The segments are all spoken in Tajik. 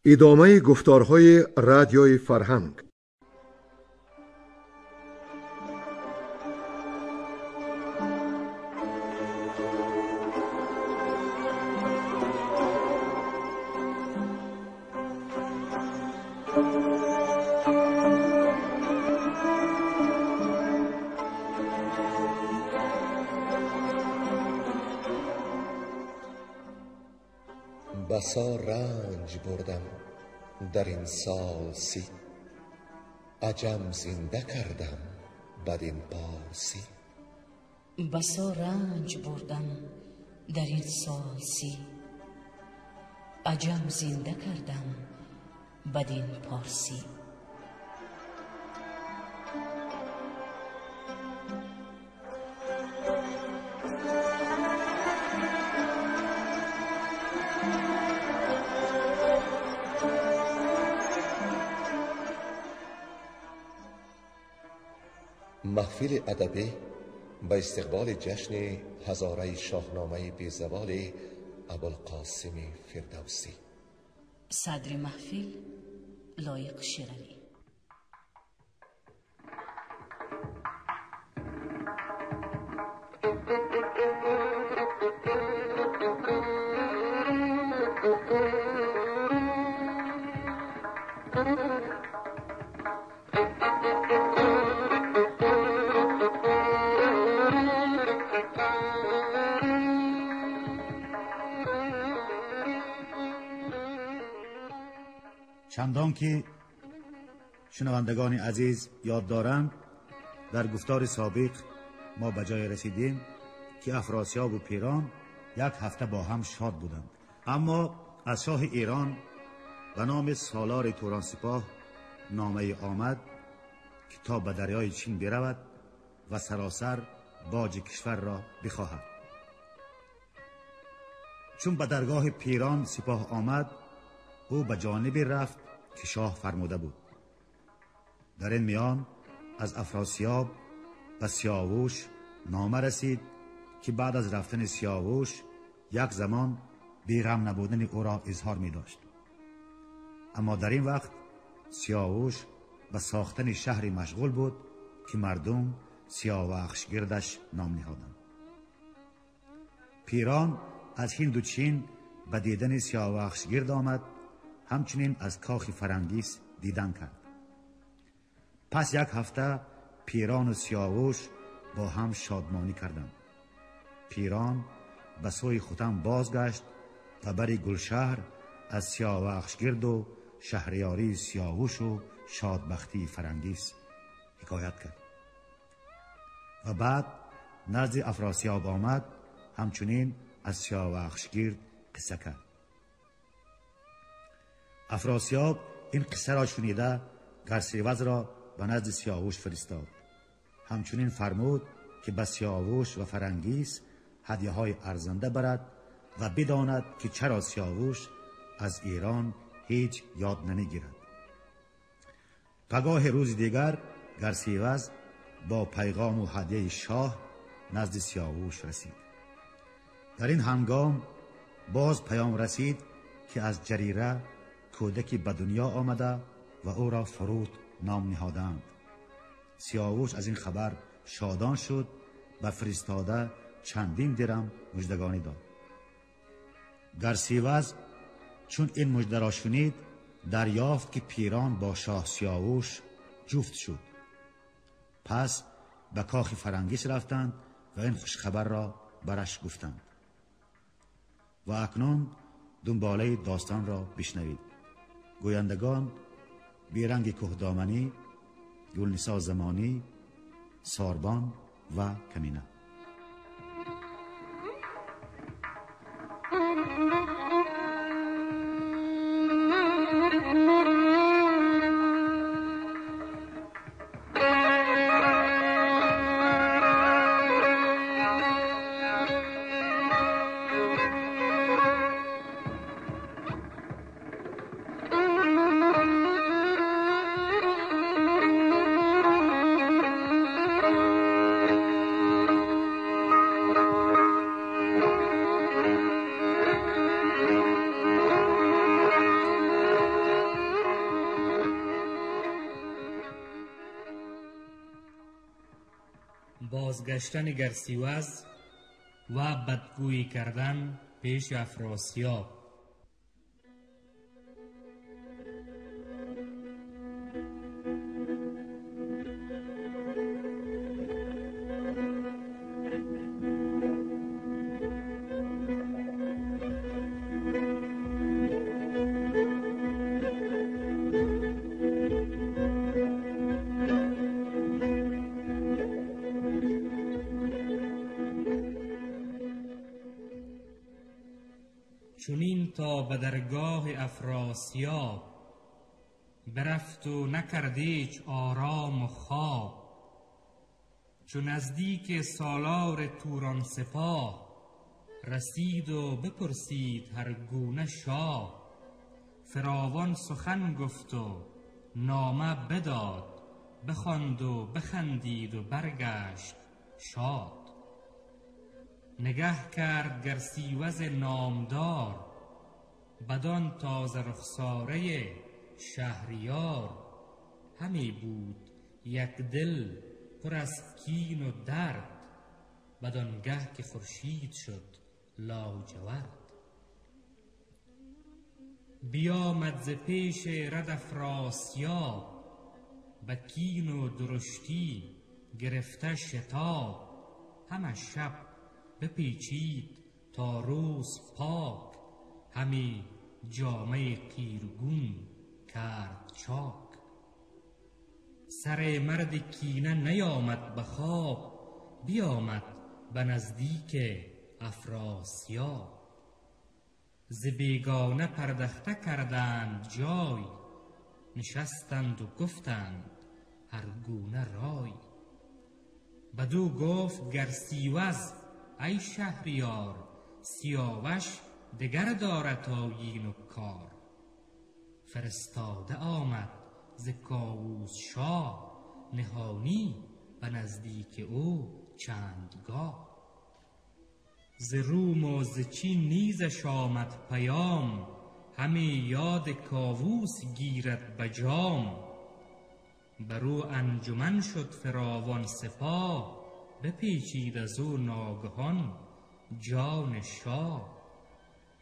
Идомаи гуфторҳои радиои фарҳанг. بسا رنج بردم در این سال 30، عجم زنده کردم بدین پارسی. بسا رنج بردم در این سال 30، عجم زنده کردم بدین پارسی. маҳфили адабӣ ба истиқболи ҷашни ҳазораи шоҳномаи безаволи Абулқосими Фирдавсӣ. Садри маҳфил Лоиқ Шералӣ. چندان که شنوندگان عزیز یاد دارند، در گفتار سابق ما به جای رسیدیم که افراسیاب و پیران یک هفته با هم شاد بودند. اما از شاه ایران به نام سالار توران سپاه نامه آمد که تا به دریای چین برود و سراسر باج کشور را بخواهد. چون به درگاه پیران سپاه آمد، او به جانبی رفت که شاه فرموده بود. در این میان از افراسیاب به سیاوش نامه رسید که بعد از رفتن سیاوش یک زمان بیغم نبودن او را اظهار می داشت. اما در این وقت سیاوش به ساختن شهری مشغول بود که مردم سیاوخش گردش نام نهادند. پیران از هند و چین به دیدن سیاوخش گرد آمد، همچنین از کاخ فرنگیس دیدن کرد. پس یک هفته پیران و سیاوش با هم شادمانی کردند. پیران به سوی ختن بازگشت و بر گلشهر از سیاوخش گرد و شهریاری سیاوش و شادبختی فرنگیس حکایت کرد و بعد نزد افراسیاب آمد، همچنین از سیاوخش گرد قصه کرد. افراسیاب این قصه را شنیده گرسیوز را به نزد سیاوش فرستاد. همچنین فرمود که به سیاوش و فرنگیس هدیه های ارزنده برد و بداند که چرا سیاوش از ایران هیچ یاد نمیگیرد. پگاه روز دیگر گرسیوز با پیغام و هدیه شاه نزد سیاوش رسید. در این هنگام باز پیام رسید که از جریره کودکی به دنیا آمده و او را فرود نام نهادند. سیاوش از این خبر شادان شد و فرستاده چندین درم مژدگانی داد. گرسیوز چون این مژده را شنید دریافت که پیران با شاه سیاوش جفت شد. پس به کاخ فرنگیس رفتند و این خوشخبر را برش گفتند. و اکنون دنباله داستان را بشنوید. گویندگان بیرنگ کوهدامنی، گلنسا زمانی، ساربان و کمینه. بازگشتن گرسیوز و بدگویی کردن پیش افراسیاب. چنین تا به درگاه افراسیاب برفت و نکرد هیچ آرام و خواب. چو نزدیک سالار توران سپاه رسید و بپرسید هر گونه شاه. فراوان سخن گفت و نامه بداد، بخواند و بخندید و برگشت شاد. نگه کرد گرسیوز نامدار، بدان تازه رخساره شهریار. همی بود یک دل پر از کین و درد، بدانگه که خورشید شد لاجورد. بیامد ز پیش رد افراسیاب، به کین و درشتی گرفته شتاب. همه شب بپیچید تا روز پاک، همی جامه قیرگون کرد چاک. سر مرد کینه نیامد به خواب، بیامد به نزدیک افراسیاب. ز بیگانه پردخته کردند جای، نشستند و گفتند هر گونه رای. بدو گفت گرسیوز ای شهریار، سیاوش دگر دارد آیین و کار. فرستاده آمد ز کاووس شاه، نهانی به نزدیک او چندگاه. ز روم و ز چین نیزش آمد پیام، همی یاد کاووس گیرد به جام. بر او انجمن شد فراوان سپاه، بپیچید از او ناگهان جان شاه.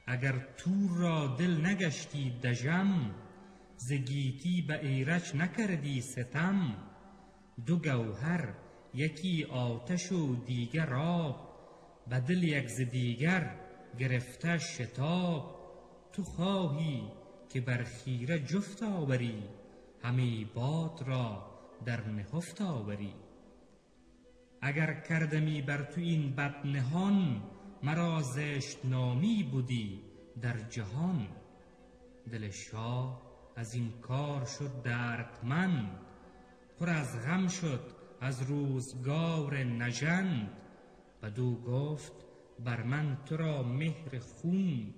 اگر تور را دل نگشتی دژم، ز گیتی به ایرج نکردی ستم. دو گوهر یکی آتش و دیگر آب، به دل یک ز دیگر گرفته شتاب. تو خواهی که بر خیره جفت آوری، همی باد را در نهفت آوری. اگر کردمی بر تو این بد نهان، مرا زشت نامی بودی در جهان. دل شاه از این کار شد دردمند، پر از غم شد از روزگار نژند. بدو گفت بر من تو را مهر خون،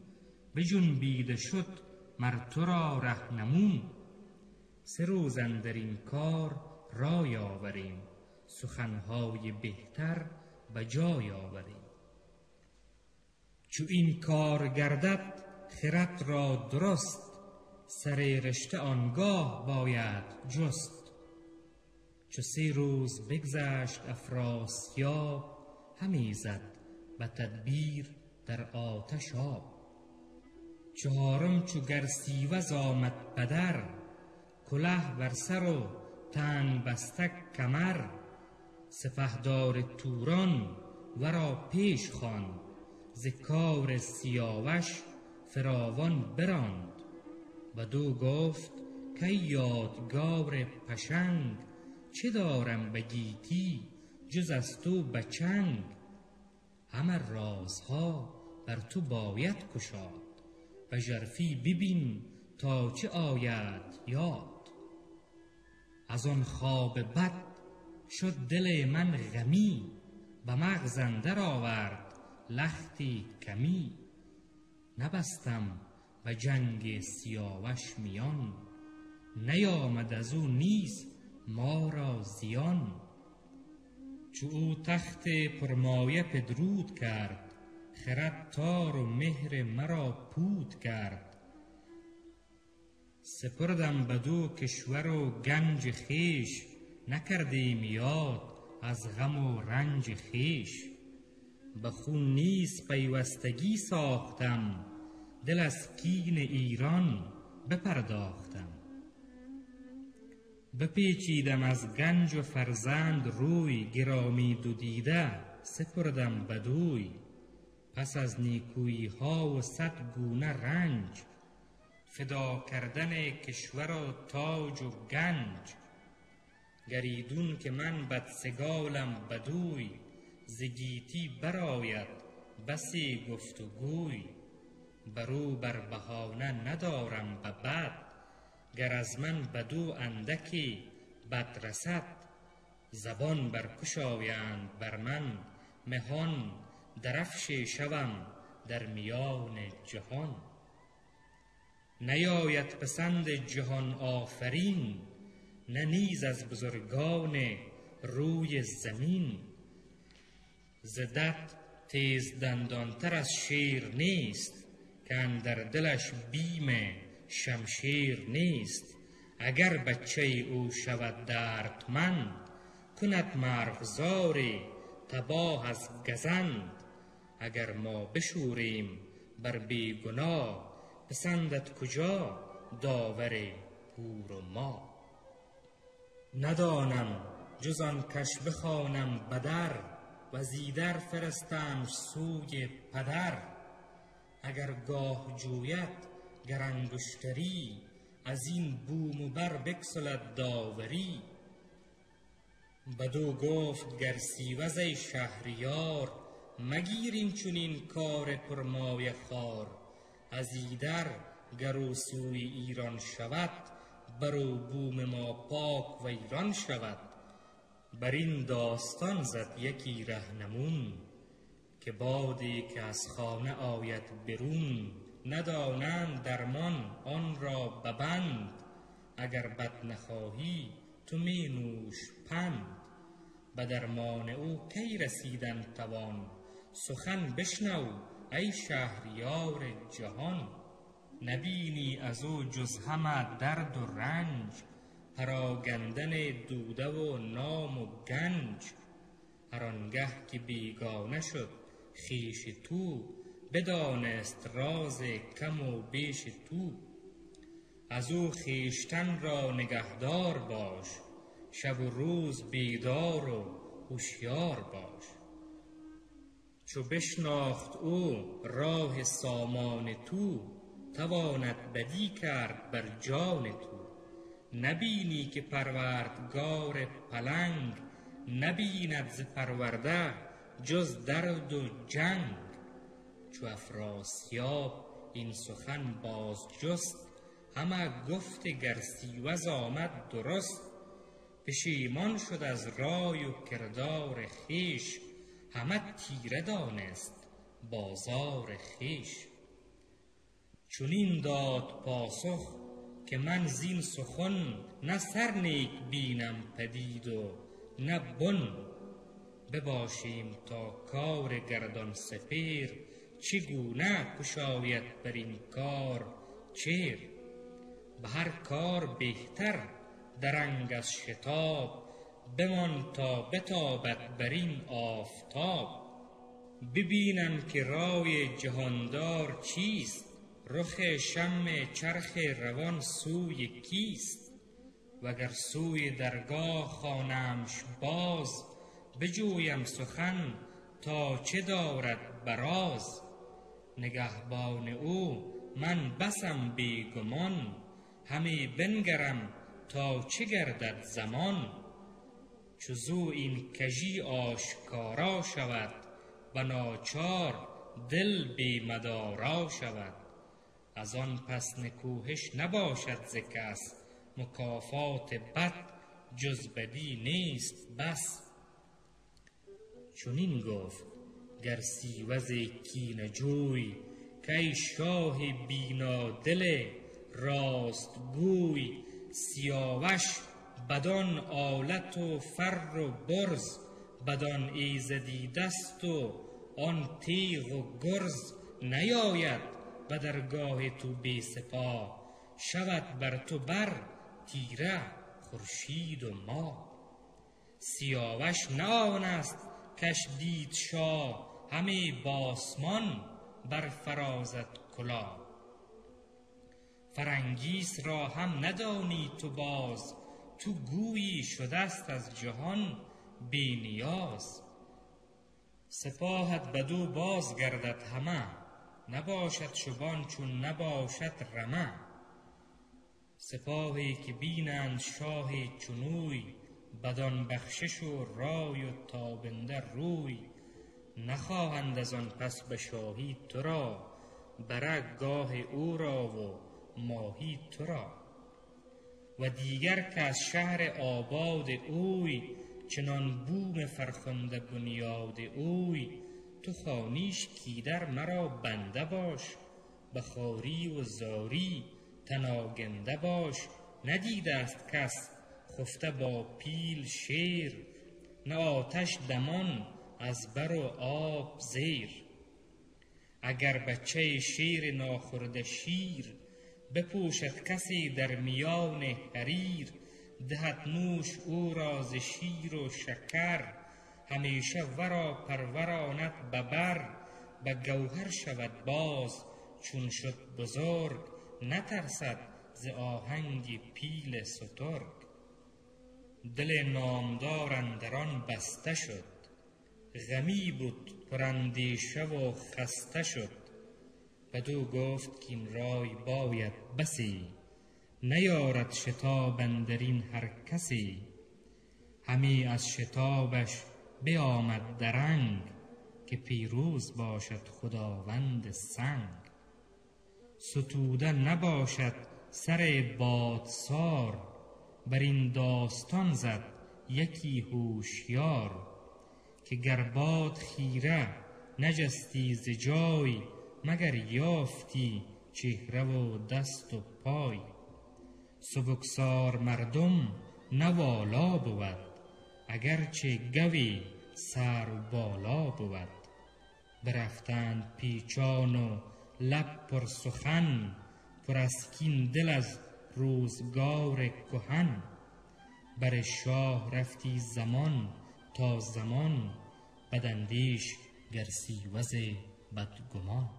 بجنبیده شد مر تو را رهنمون. سه روز اندر این کار رای آوریم، سخنهای بهتر به جای آوریم. چو این کار گردد خرد را درست، سر رشته آنگاه باید جست. چو سه روز بگذشت افراسیاب، همی زد به تدبیر در آتش آب. چهارم چو گرسیوز آمد بدر، کله بر سر و تنگ بسته کمر. سپهدار توران ورا پیش خواند، ز کار سیاوش فراوان براند. بدو گفت کی یادگار پشنگ، چه دارم به گیتی جز از تو به چنگ. همه رازها بر تو باید گشاد، به ژرفی ببین تا چه آید یاد. از آن خواب بد شد دل من غمی، به مغز اندر آورد لختی کمی. نبستم به جنگ سیاوش میان، نیامد از او نیز ما را زیان. چو او تخت پرمایه پدرود کرد، خرد تار و مهر مرا پود کرد. سپردم بدو کشور و گنج خویش، نکردیم یاد از غم و رنج خویش. به خون نیز پیوستگی ساختم، دل از کین ایران بپرداختم. بپیچیدم از گنج و فرزند روی، گرامی دو دیده سپردم بدوی. پس از نیکویی ها و صد گونه رنج، فدا کردن کشور و تاج و گنج. گر ایدون که من بدسگالم بدوی، ز گیتی برآید بسی گفت و گوی. برو بر بهانه ندارم به بد، گر از من بدو اندکی بد رسد. زبان برکشایند بر من مهان، درفش شوم در میان جهان. نیاید پسند جهان آفرین، نه نیز از بزرگان روی زمین. ز دد تیز دندانتر از شیر نیست، که اندر دلش بیم شمشیر نیست. اگر بچه او شود دردمند، کند مرغزاری تباه از گزند. اگر ما بشوریم بر بیگناه، پسندد کجا داور پور و ما. ندانم جز آن کش بخوانم بدر، و زیدر فرستمش سوی پدر. اگر گاه جوید گر انگشتری، از این بوم و بر بگسلد داوری. بدو گفت گرسیوز ای شهریار، مگیر این چنین کار پرمایه خوار. از ایدر گر او سوی ایران شود، بر او بوم ما پاک ویران شود. بر این داستان زد یکی رهنمون، که بادی که از خانه آید برون. ندانند درمان آن را ببند، اگر بد نخواهی تو می نوش پند. به درمان او کی رسیدن توان، سخن بشنو ای شهریار جهان. نبینی از او جز همه درد و رنج، پراگندن دوده و نام و گنج. هر آنگه که بیگانه شد خویش تو، بدانست راز کم و بیش تو. از او خویشتن را نگهدار باش، شب و روز بیدار و هوشیار باش. چو بشناخت او راه سامان تو، تواند بدی کرد بر جان تو. نبینی که پروردگار پلنگ، نبیند ز پرورده جز درد و جنگ. چو افراسیاب این سخن باز جست، همه گفت گرسیوز آمد درست. پشیمان شد از رای و کردار خویش، همه تیره دانست بازار خویش. چنین داد پاسخ که من زین سخن، نه سر نیک بینم پدید و نه بن. بباشیم تا کار گردان سپهر، چگونه گشاید بر این کار چهر. به هر کار بهتر درنگ از شتاب، بمان تا بتابد بر این آفتاب. ببینم که رای جهاندار چیست، رخ شم چرخ روان سوی کیست. وگر سوی درگاه خوانمش باز، بجویم سخن تا چه دارد براز. نگهبان او من بسم بیگمان، همی بنگرم تا چه گردد زمان. چو زو این کژی آشکارا شود، به ناچار دل بی مدارا شود. از آن پس نکوهش نباشد ز کس، مکافات بد جز بدی نیست بس. چنین گفت گرسیوز کینه جوی، که ای شاه بینا دل راست گوی. سیاوش بدان آلت و فر و برز، بدان ایزدی دست و آن تیغ و گرز. نیاید به درگاه تو بی سپاه، شود بر تو بر تیره خورشید و ماه. سیاوش نه آن است کش دید شاه، همی باسمان برفرازد کلاه. فرنگیس را هم ندانی تو باز، تو گویی شدست از جهان بی نیاز. سپاهت بدو باز گردد همه، نباشد شبان چون نباشد رمه. سپاهی که بینند شاه چنوی، بدان بخشش و رای و تابنده روی. نخواهند از آن پس به شاهی تو را، بره گاه او را و ماهی تو را. و دیگر که از شهر آباد اوی، چنان بوم فرخنده بنیاد اوی. تو خوانیش کایدر مرا بنده باش، به خواری و زاری تن آگنده باش. ندیده است کس خفته با پیل شیر، نه آتش دمان از بر و آب زیر. اگر بچه شیر ناخورده شیر، بپوشد کسی در میان حریر. دهد نوش او را ز شیر و شکر، همیشه ورا پروراند ببر. به گوهر شود باز چون شد بزرگ، نترسد ز آهنگ پیل سترگ. دل نامدار اندر آن بسته شد، غمی بود پراندیشه و خسته شد. بدو گفت کاین رای باید بسی، نیارد شتاب اندرین هر کسی. همی از شتابش بیامد درنگ، که پیروز باشد خداوند سنگ. ستوده نباشد سر بادسار، بر این داستان زد یکی هوشیار. که گر باد خیره نجستی ز جای، مگر یافتی چهره و دست و پای. سبکسار مردم نه والا بود، اگرچه گوی سر بالا بود. برفتند پیچان و لب پر سخن، پر از کین دل از روزگار کهن. بر شاه رفتی زمان تا زمان، بداندیش گر سیوز بدگمان.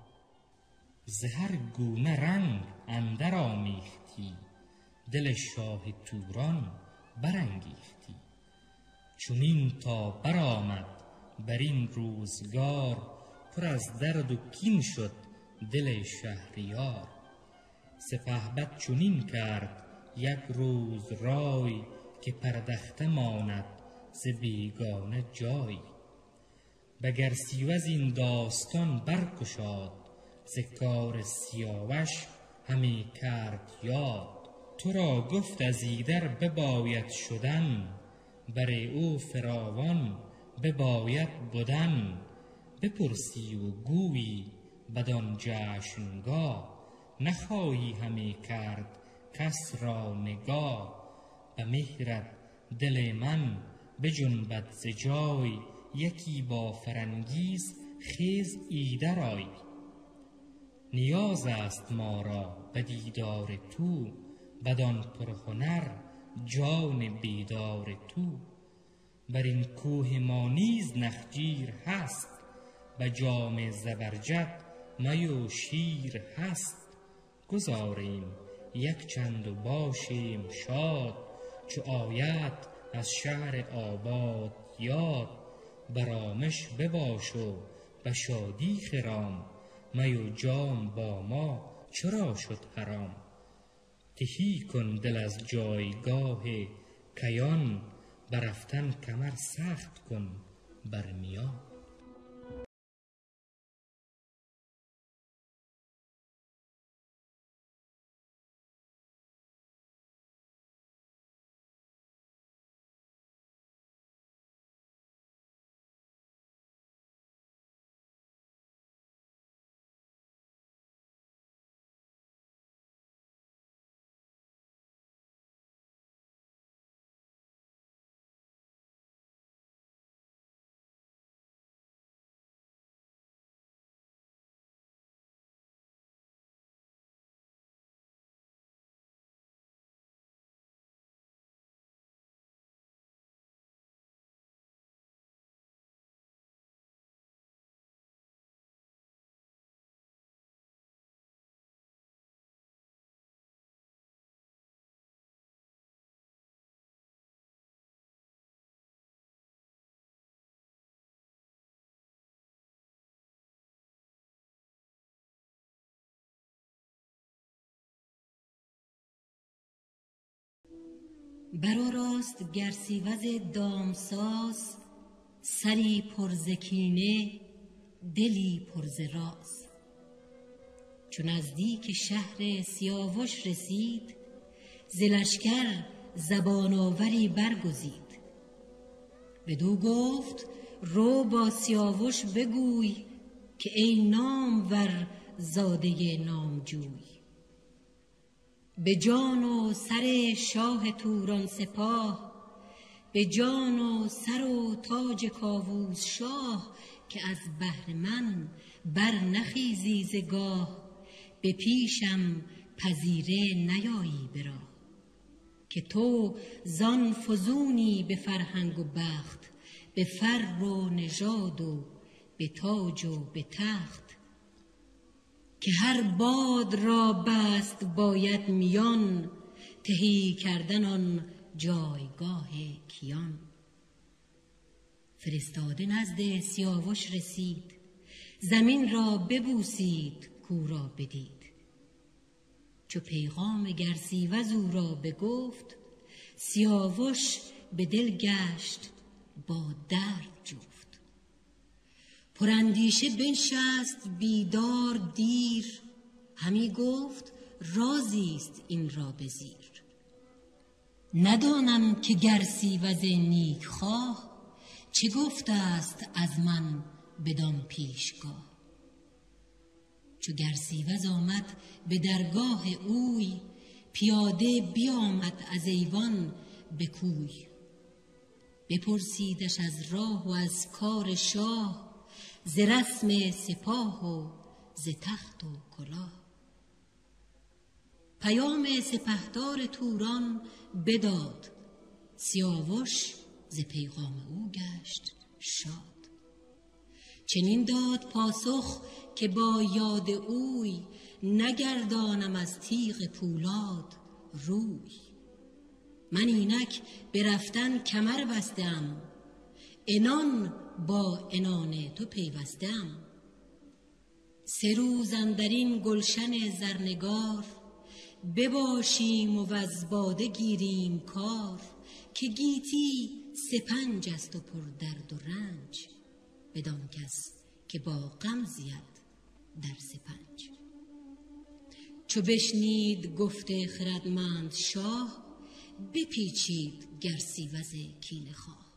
ز هر گونه رنگ اندر آمیختی، دل شاه توران برانگیختی. چنین تا برآمد بر این روزگار، پر از درد و کین شد دل شهریار. سپهبد چنین کرد یک روز رای، که پردخته ماند ز بیگانه جای. بگر سیوز این داستان برگشاد، ز کار سیاوش همی کرد یاد. تو را گفت از ایدر بباید شدن، بر او فراوان بباید بدن. بپرسی و گویی بدان جشنگاه، نخواهی همی کرد کس را نگاه. به مهرت دل من بجنبد ز جای، یکی با فرنگیس خیز ایدر آی. نیاز است ما را به دیدار تو، بدان پرهنر جان بیدار تو. بر این کوه ما نیز نخجیر هست، به جام زبرجد می و شیر هست. گذاریم یک چند و باشیم شاد، چو آید از شهر آباد یاد. برامش بباش و به شادی خرام، می و جام با ما چرا شد حرام؟ تهی کن دل از جایگاه کیان، برفتن کمر سخت کن بر میان. برآراست گرسیوز دامساز، سری پر ز کینه دلی پر ز راز. چو نزدیک شهر سیاوش رسید، ز لشکر زبان آوری برگزید. بدو گفت رو با سیاوش بگوی، که ای نامور زاده نامجوی. به جان و سر شاه توران سپاه، به جان و سر و تاج کاووس شاه، که از بهر من بر نخیزی ز گاه، به پیشم پذیره نیایی به راه. که تو زان فزونی به فرهنگ و بخت، به فر و نژاد و به تاج و به تخت. که هر باد را بست باید میان، تهی کردن آن جایگاه کیان. فرستاده نزد سیاوش رسید، زمین را ببوسید کو را بدید. چو پیغام گرسیوز او را بگفت، سیاوش به دل گشت با درد جفت. پراندیشه بنشست بیدار دیر، همی گفت رازیست این را به زیر. ندانم که گرسیوز نیک خواه، چه گفته است از من بدان پیشگاه. چو گرسیوز آمد به درگاه اوی، پیاده بیامد از ایوان به کوی. بپرسیدش از راه و از کار شاه، ز رسم سپاه و ز تخت و کلاه. پیام سپهدار توران بداد، سیاوش ز پیغام او گشت شاد. چنین داد پاسخ که با یاد اوی، نگردانم از تیغ پولاد روی. من اینک به رفتن کمر بستم، عنان با عنان تو پیوستم. 3 روز اندرین گلشن زرنگار، بباشیم و از باده گیریم کار. که گیتی سپنج است و پر درد و رنج، بدان کس که با غم زید در سپنج. چو بشنید گفت خردمند شاه، بپیچید گرسیوز کینه خواه.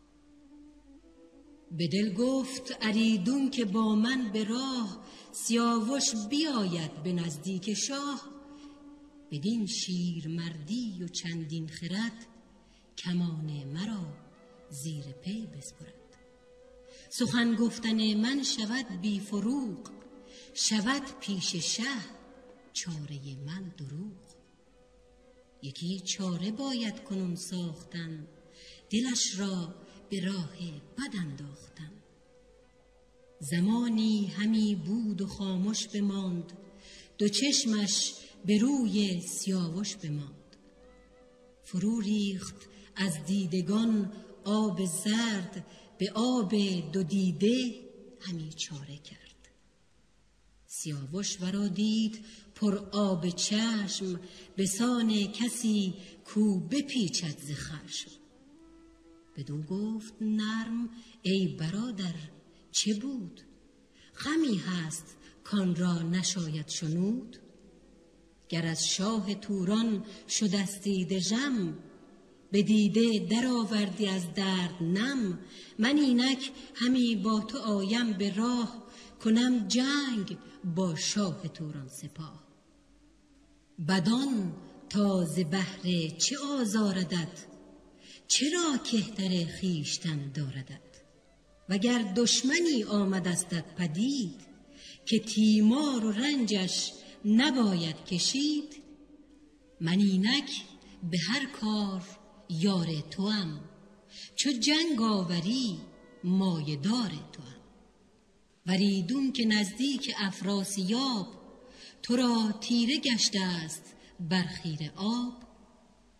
به دل گفت اریدون که با من به راه، سیاوش بیاید به نزدیک شاه. بدین شیر مردی و چندین خرد، کمان مرا زیر پی بسپرد. سخن گفتن من شود بی فروغ، شود پیش شه چاره من دروغ. یکی چاره باید کنون ساختن، دلش را به راه بد انداختن. زمانی همی بود و خاموش بماند، دو چشمش به روی سیاوش بماند. فرو ریخت از دیدگان آب زرد، به آب دو دیده همی چاره کرد. سیاوش ورا دید پر آب چشم، به سان کسی کو بپیچد ز خشم. بدو گفت نرم ای برادر چه بود؟ غمی هست کان را نشاید شنود. گر از شاه توران شدستی دژم، به دیده در آوردی از درد نم. من اینک همی با تو آیم به راه، کنم جنگ با شاه توران سپاه. بدان تا ز بهر چه آزاردت، چرا کهتر خویشتن داردت؟ وگر دشمنی آمدستت پدید، که تیمار و رنجش نباید کشید. من اینک به هر کار یار توام، چو جنگ آوری مایه دار توام. وریدون که نزدیک افراسیاب، تو را تیره گشته است بر خیره آب.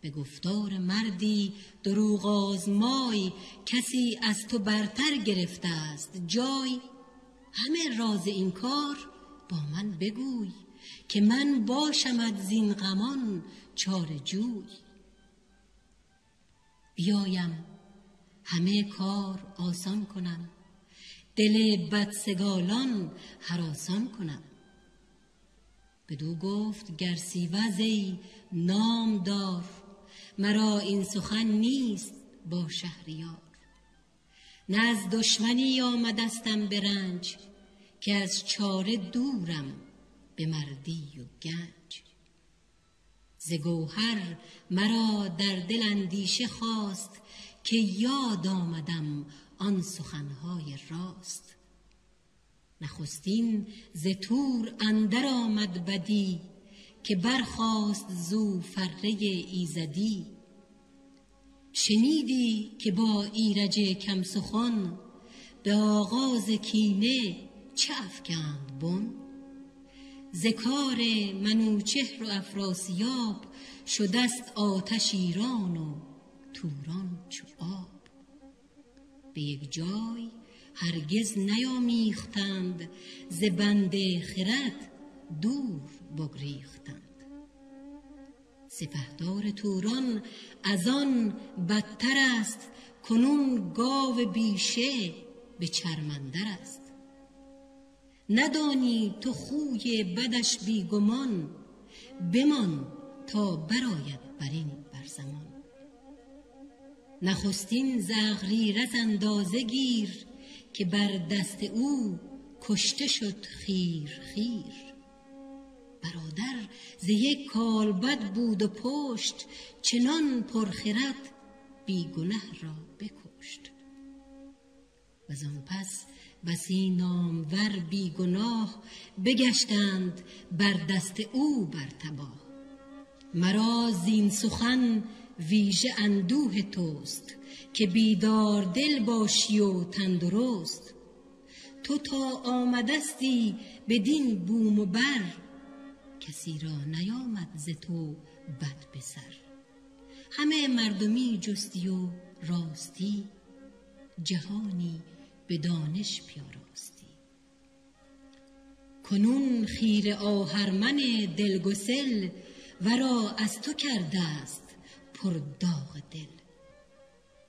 به گفتار مردی دروغ آزمای، کسی از تو برتر گرفته است جای. همه راز این کار با من بگوی، که من باشمت زین غمان چاره جوی. بیایم همه کار آسان کنم، دل بدسگالان هراسان کنم. بدو گفت گرسیوز ای نامدار، مرا این سخن نیست با شهریار. نه از دشمنی آمدستم به رنج، که از چاره دورم به مردی و گنج. ز گوهر مرا در دل اندیشه خواست، که یاد آمدم آن سخنهای راست. نخستین ز تور اندر آمد بدی، که برخاست زو فره ایزدی. شنیدی که با ایرج کم سخن، به آغاز کینه چه افکند بن؟ ز کار منوچهر و افراسیاب، شدست آتش ایران و توران چو آب. به یک جای هرگز نیامیختند، ز بند خرد دور بگریختند. سپهدار توران از آن بدتر است، کنون گاو بیشه به چرم اندر است. ندانی تو خوی بدش بیگمان، بمان تا برآید بر این بر زمان. نخستین ز اغریرث اندازه گیر، که بر دست او کشته شد خیر خیر. برادر ز یک کالبد بود و پشت، چنان پرخرد بی گنه را بکشت. وزان پس بسی نامور بی گناه، بگشتند بر دست او بر تباه. مرا زین سخن ویژه اندوه توست، که بیدار دل باشی و تندرست. تو تا آمدستی بدین بوم و بر، کسی را نیامد ز تو بد به سر. همه مردمی جستی و راستی، جهانی به دانش پیاراستی. کنون خیره آهرمن دلگسل، ورا از تو کرده است پر داغ دل.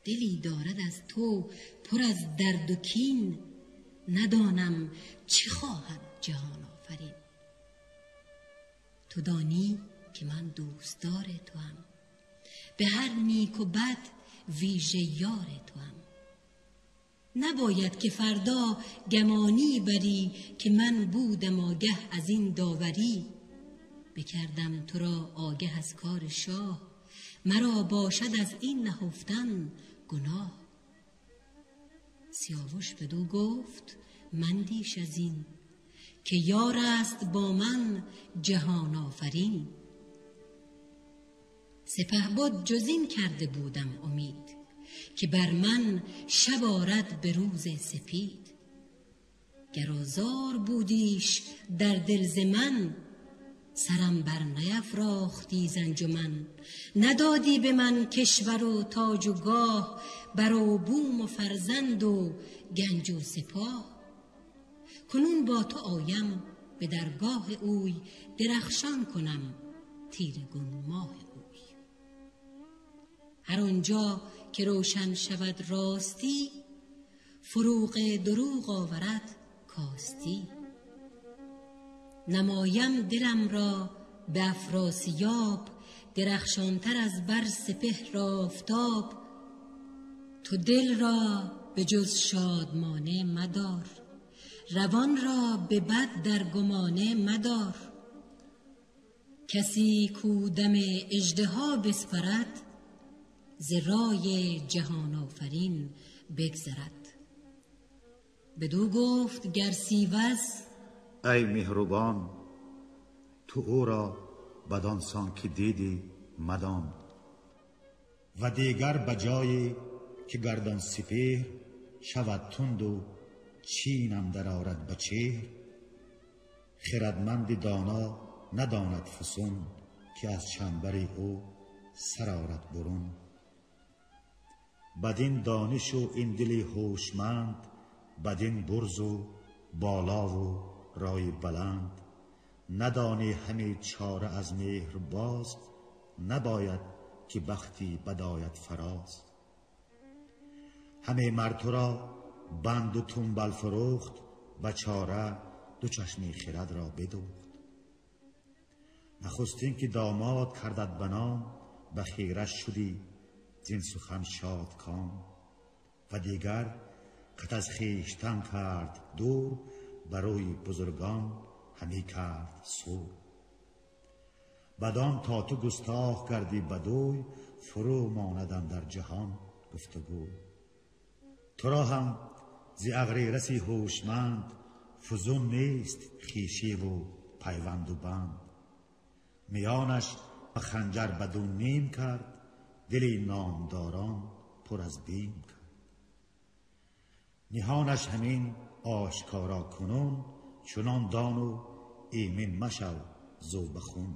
دلی دارد از تو پر از درد و کین، ندانم چه خواهد جهان آفرین. تو دانی که من دوستدار توام، به هر نیک و بد ویژه یار توام. نباید که فردا گمانی بری، که من بودم آگه از این داوری. بکردم تو را آگه از کار شاه، مرا باشد از این نهفتن گناه. سیاوش بدو گفت مندیش از این، که یار است با من جهان آفرین. سپهبد جز این کرده بودم امید، که بر من شب آرد به روز سپید. گر آزار بودیش در دل ز من، سرم بر نیفراختی ز انجمن. ندادی به من کشور و تاج و گاه، بر و بوم و فرزند و گنج و سپاه. کنون با تو آیم به درگاه اوی، درخشان کنم تیره گون ماه اوی. هر آنجا که روشن شود راستی، فروغ دروغ آورد کاستی. نمایم دلم را به افراسیاب، درخشانتر از بر سپهر آفتاب. تو دل را به جز شادمانه مدار، روان را به بد در گمانه مدار. کسی کو دم اژدها بسپرد، ز رای جهان آفرین بگذرد. بدو گفت گرسیوز ای مهربان، تو او را بدان سان که دیدی مدان. و دیگر به جایی که گردان سپهر شود تند و چین اندر آرد به چهر. خردمند دانا نداند فسون، که از چنبر او سر آرد برون. بدین دانش و این دل هوشمند، بدین برز و بالا و رای بلند. ندانی همه چاره از مهر باز، نباید که بختی بداید فراز. ҳаме мар туро банду тумбал фурӯхт, ба чора ду чашми хирад ро бидӯхт. Нахустин ки домод кардат ба ном, ба хира шудӣ зин сухан шодком. Ва дигар кат аз хештан кард дур, барои бузургон ҳаме кард сур. Бадон то ту густох гардӣ бадӯй, фурӯ монад андар ҷаҳон гуфтугӯй. Туро ҳам зи ағрираси ҳушманд, фузун нест хешиву пайванду банд. Миёнаш ба ханҷар баду ним кард, дили номдорон пур аз бим кард. Ниҳонаш ҳамин ошкоро кунун, чунон дону имин машав зу ба хун.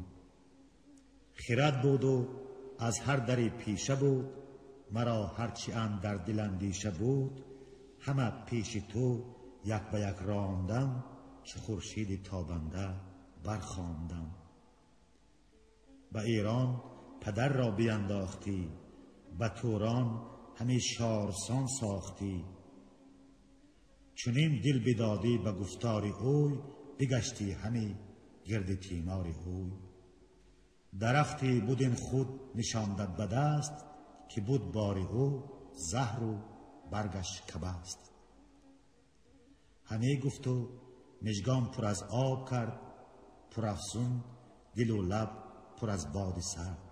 Хирад буду аз ҳар дари пеша буд, маро ҳарчи андар дил андеша буд, ҳама пеши ту як ба як рондам, чу хуршиди тобанда бархондам. Ба Эрон падар ро биандохтӣ, ба Турон ҳаме шорсон сохтӣ. Чунин дил бидодӣ ба гуфтори ӯй, бигаштӣ ҳаме гирди тимори ӯй. Дарахте буд ин худ нишондат ба даст, ки буд бори ӯ заҳру баргаш кабаст. Ҳаме гуфту мижгон пур аз об кард, пурафзун дилу лаб пур аз боди сард.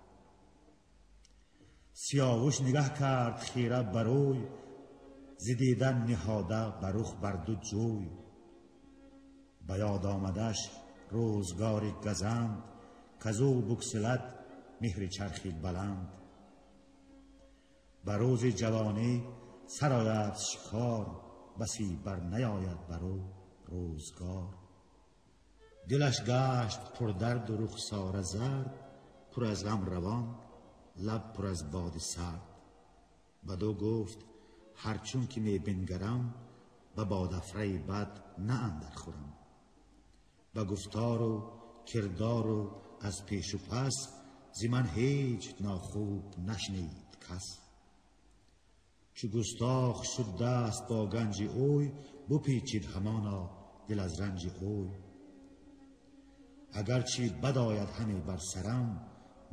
Сиёвуш нигаҳ кард хира барӯй, зи дидан ниҳода ба рух бар ду ҷӯй. Ба ёд омадаш рӯзгори газанд, казу буксилад меҳри чархи баланд. Ба рӯзи ҷавонӣ сарояд шикор, басӣ бар наёяд бар ӯ рӯзгор. Дилаш гашт пурдарду рухсора зард, пур аз ғам равон, лаб пур аз боди сард. Баду гуфт ҳарчун ки мебингарам, ба бодафраи бад на андар хӯрам. Ба гуфтору кирдору аз пешу пас, зи ман ҳеҷ нохуб нашнид кас. Чу густох шуд даст бо ганҷи ӯй, бупечид ҳамоно дил аз ранҷи ӯй. Агарчи бад ояд ҳаме бар сарам,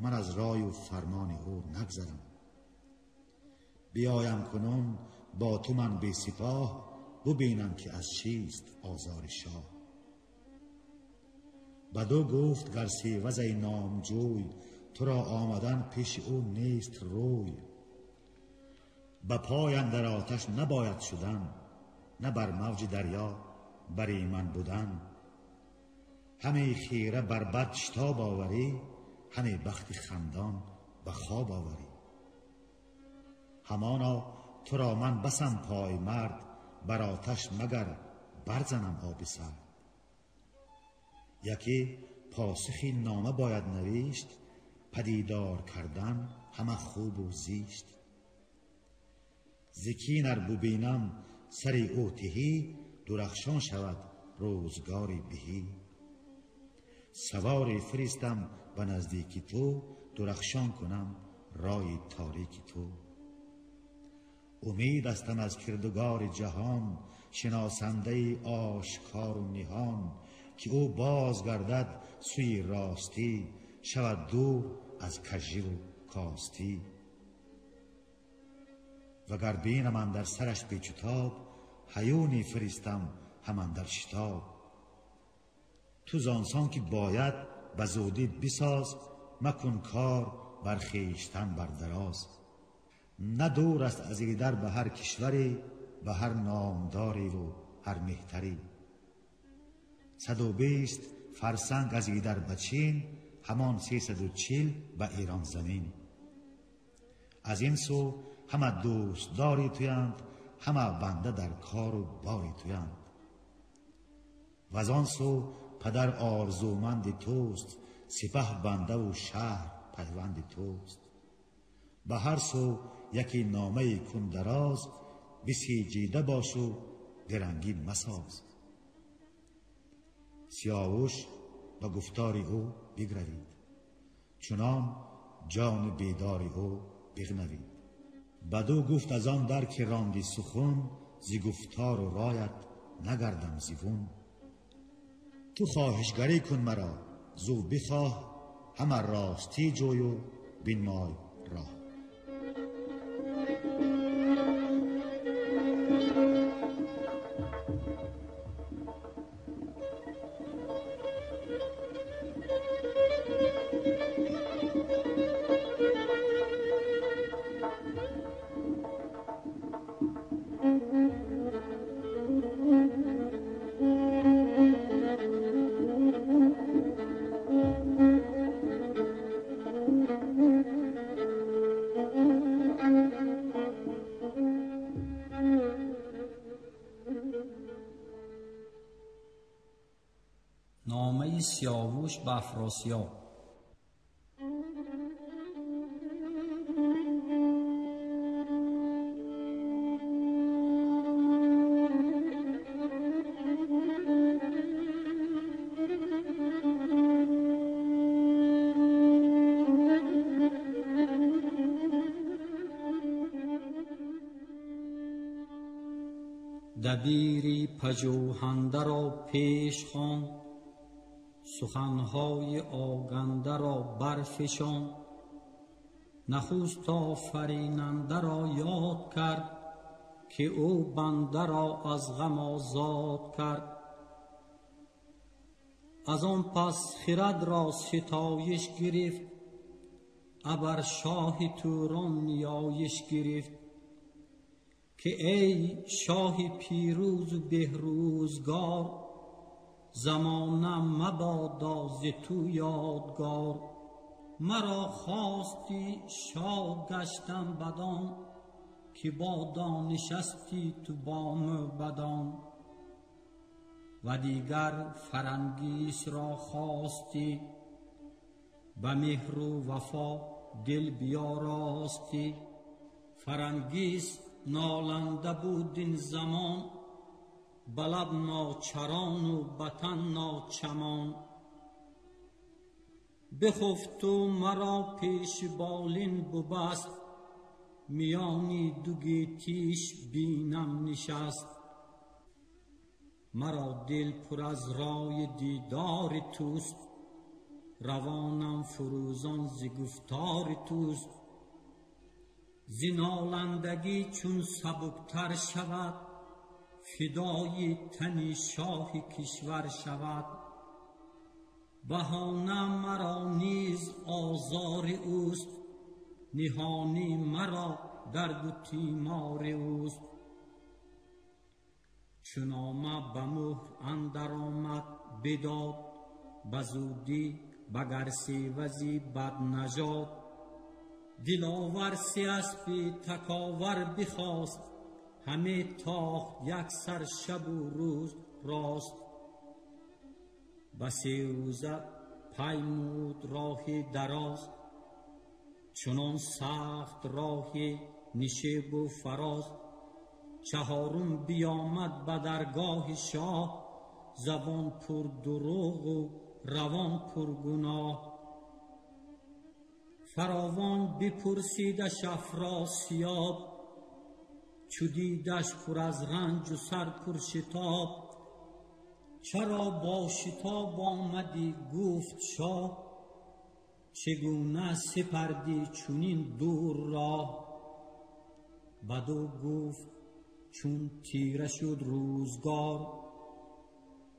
ман аз рою фармони ӯ нагзарам. Биёям кунун бо ту ман бесипоҳ, бубинам ки аз чист озори шоҳ. Баду гуфт гар севазай номҷӯй, туро омадан пеши ӯ нест рӯй. Ба пой андар оташ набояд шудан, на бар мавҷи дарё бар иман будан. Ҳаме хира бар бад шитоб оварӣ, ҳаме бахти хандон ба хоб оварӣ. Ҳамоно туро ман басам поймард, бар оташ магар барзанам оби сард. Яке посухи нома бояд навишт, падидор кардан ҳама хубу зишт. Зи кин ар бубинам сари ӯ тиҳӣ, дурахшон шавад рӯзгори биҳӣ. Саворе фиристам ба наздики ту, дурахшон кунам рои торики ту. Умед астам аз кирдугори ҷаҳон, шиносандаи ошкору ниҳон, ки ӯ бозгардад сӯи ростӣ, шавад дур аз каживу костӣ. Вагар бинам андар сараш печутоб, ҳаюне фиристам ҳам андар шитоб. Ту зонсон ки бояд ба зудӣ бисоз, макун кор бар хештан бар дароз. На дур аст аз идар ба ҳар кишваре, ба ҳар номдореву ҳар меҳтаре. 120 фарсанг аз идар ба Чин, ҳамон 340 ба Эрон замин. Аз ин сӯ ҳама дӯстдори туянд, ҳама банда дар кору бори туянд. Ваз он сӯ падар орзуманди туст, сипаҳ бандаву шаҳр пайванди туст. Ба ҳар сӯ яке номае кун дароз, бисиҷида бошу дирангӣ масоз. Сиёвуш ба гуфтори ӯ бигравид, чунон ҷони бедори ӯ бигнавид. Баду гуфт аз он дар ки ронди сухан, зи гуфтору рایت نگردم زیون. تو خواهشگری کن مرا زو بخواه، همه راستی جوی و بنمای راه. نامه سیاوش به افراسیاب. دبیری پژوهنده را پیش خواند، سخنهای آگنده را برفشاند. نخست آفریننده را یاد کرد، که او بنده را از غم آزاد کرد. از آن پس خرد را ستایش گرفت، ابر شاه توران نیایش گرفت. که ای شاه پیروز و بهروزگار، زمانه مبادا ز تو یادگار. مرا خواستی شاد گشتم بدان، که با دانشستی تو با موبدان. و دیگر فرنگیس را خواستی، به مهر و وفا دل بیاراستی. فرنگیس نالنده بود این زمان، بلب ناچران و بتن ناچمان. بخفت و مرا پیش بالین ببست، میانی دو گیتیش بینم نشست. مرا دل پر از رای دیدار توست، روانم فروزان ز گفتار توست. ز نالندگی چون سبکتر شود، فدای تن شاه کشور شود. بهانه مرا نیز آزار اوست، نهانی مرا درد و تیمار اوست. چون آمد به مهر اندر آمد بداد، بزودی بگر سیوزی بد نژاد. دلاور سی اسپی تکاور بخواست، همه تاخت یک سر شب و روز راست. بسی روزه پیمود راهی دراز، چنان سخت راهی نشیب و فراز. چهارم بیامد به درگاه شاه، زبان پر دروغ و روان پر گناه. فراوان بپرسیدش افراسیاب، چو دیدش پر از رنج و سر پر شتاب. چرا با شتاب آمدی گفت شاه، چگونه سپردی چنین دور راه؟ بدو گفت چون تیره شد روزگار،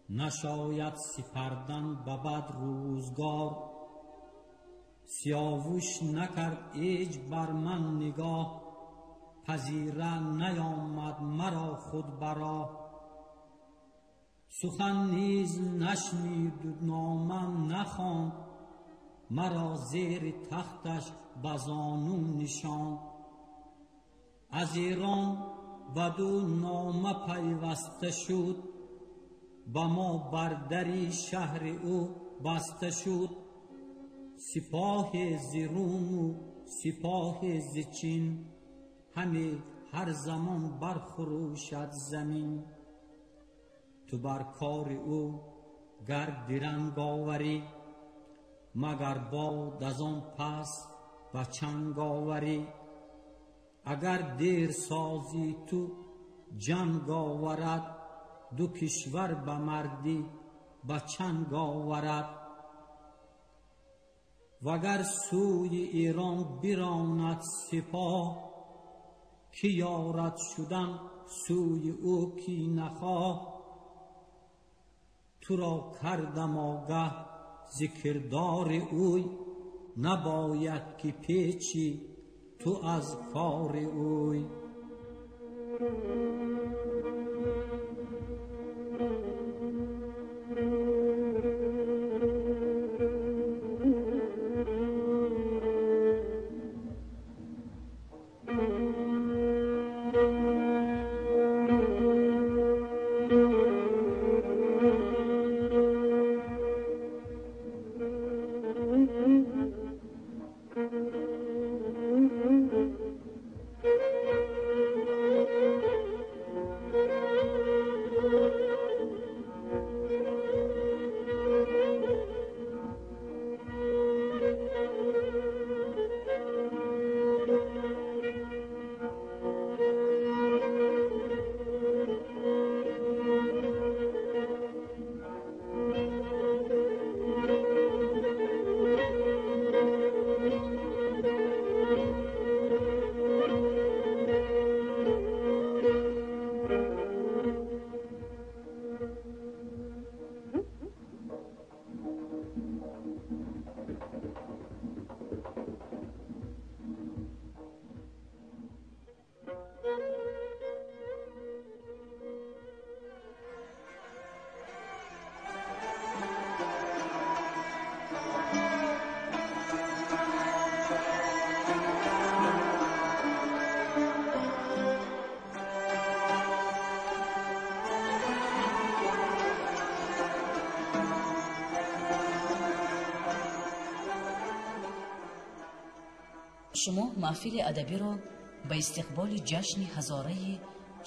نشاید سپردن به بد روزگار. سیاوش نکرد ایچ بر من نگاه، پذیره نیامد مرا خود براه. سخن نیز نشنید و نامم نخواند، مرا زیر تختش بزانو نشاند. از ایران بدو نامه پیوسته شد، به ما بر دری شهر او بسته شد. سپاه ز روم و سپاه ز چین، همه هر زمان برخروشد زمین. تو بر کار او گر درنگ آوری، مگر باد از آن پس به چنگ آوری. Агар дер созӣ ту ҷанг оварад, ду кишвар ба мардӣ ба чанг оварад. Вагар сӯи Эрон биронад сипоҳ, ки ёрад шудан сӯи ӯ ки нахоҳ. Туро кардам огаҳ зи кирдори ӯй, набояд ки печӣ ту аз кори ӯй. Шумо маҳфили адабиро ба истиқболи ҷашни ҳазораи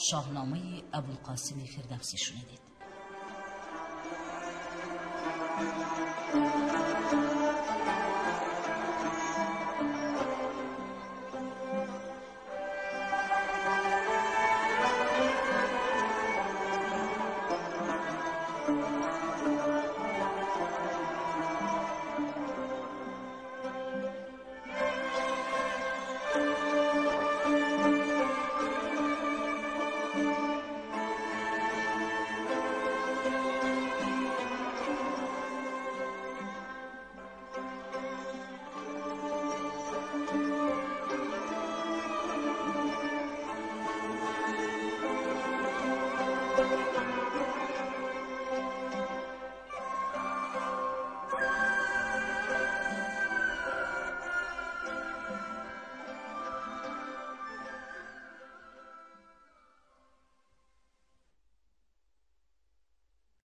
Шоҳномаи Абулқосими Фирдавсӣ шунидед.